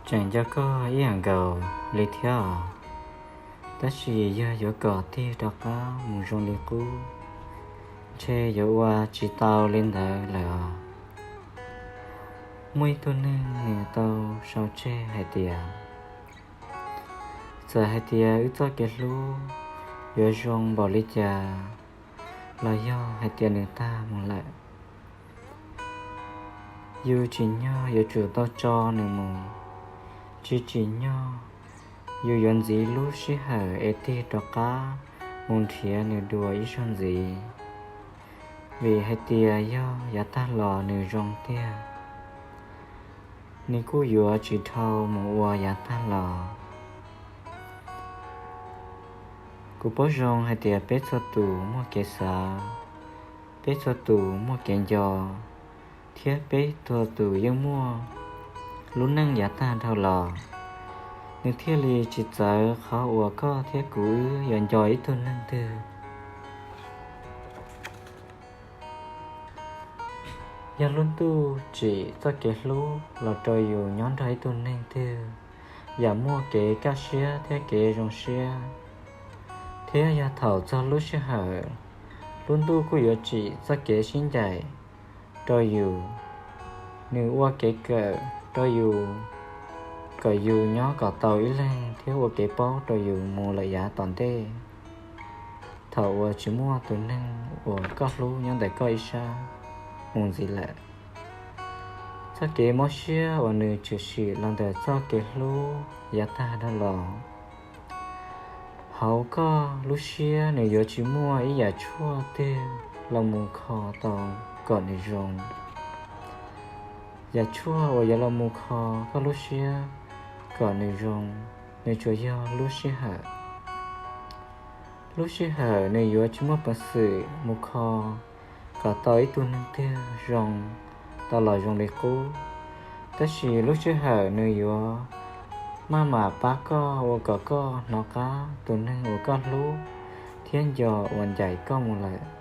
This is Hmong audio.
Tseem nco koj ib yam nkaus li thiab os, tab sis yog yuav kom tig rov qab mus zoo li qub, ntshe yuav ua tsis tau li ntawd lawm os. Muaj ib tug neeg nws tau sau tseg hais tias, txawm hais tias wb txoj kev hlub yuav zoo npaum li cas, los yog hais tias nws tag mus lawm, yus tsim nyog yuav tsum tau tso nws mus, tsis tsim nyog yus yuav ntxiv lub sij hawm es tig rov qab mus nrhiav nws dua ib zaug ntxiv. Vim hais tias yog yav tag los nws zoo tiag, nws kuj yuav tsis dhau mus ua yav tag los. Kuv paub zoo hais tias peb txhua tus muaj kev xav, peb txhua tus muaj kev nco, thiab peb txhua tus yeej muaj lub neej yav tag dhau los, nws thiaj li tsis txawv qhov uas koj thiab kuv wb yuav nco ib tug neeg twg. Yog lub ntuj tsim txoj kev hlub los rau yus nyob nrog ib tug neeg twg, yam muaj kev kaj siab thiab kev zoo siab. Thiab yog thaum txog lub sij hawm, lub ntuj kuj yuav tsim txoj kev sib ncaim rau yus, nws ua kev kawm rau yus, kom yus nyob kom tau ib leeg thiab ua kev paub rau yus mus lawm yav tom ntej, thaum uas tsis muaj tus neeg uas koj hlub nyob ntawm koj ib sab mus ntxiv lawm. Txoj kev mob siab uas nws tshwm sim los ntawm txoj kev hlub yav tag dhau los, hauv koj lub siab nws yuav tsis muaj ib yam tshuaj twg los mus kho tau kom nws zoo. Yam tshuaj uas yuav los mus kho koj lub siab kom nws zoo, nws tsuas yog lub sij hawm. Lub sij hawm nws yuav tsis muaj peev xwm mus kho kom tau ib tug neeg twg zoo tau los zoo li qub, tab sis lub sij hawm nws yuav maj mam pab koj ua kom koj hnov qab tus neeg uas koj hlub thiab nco uas ncaim koj mus lawm.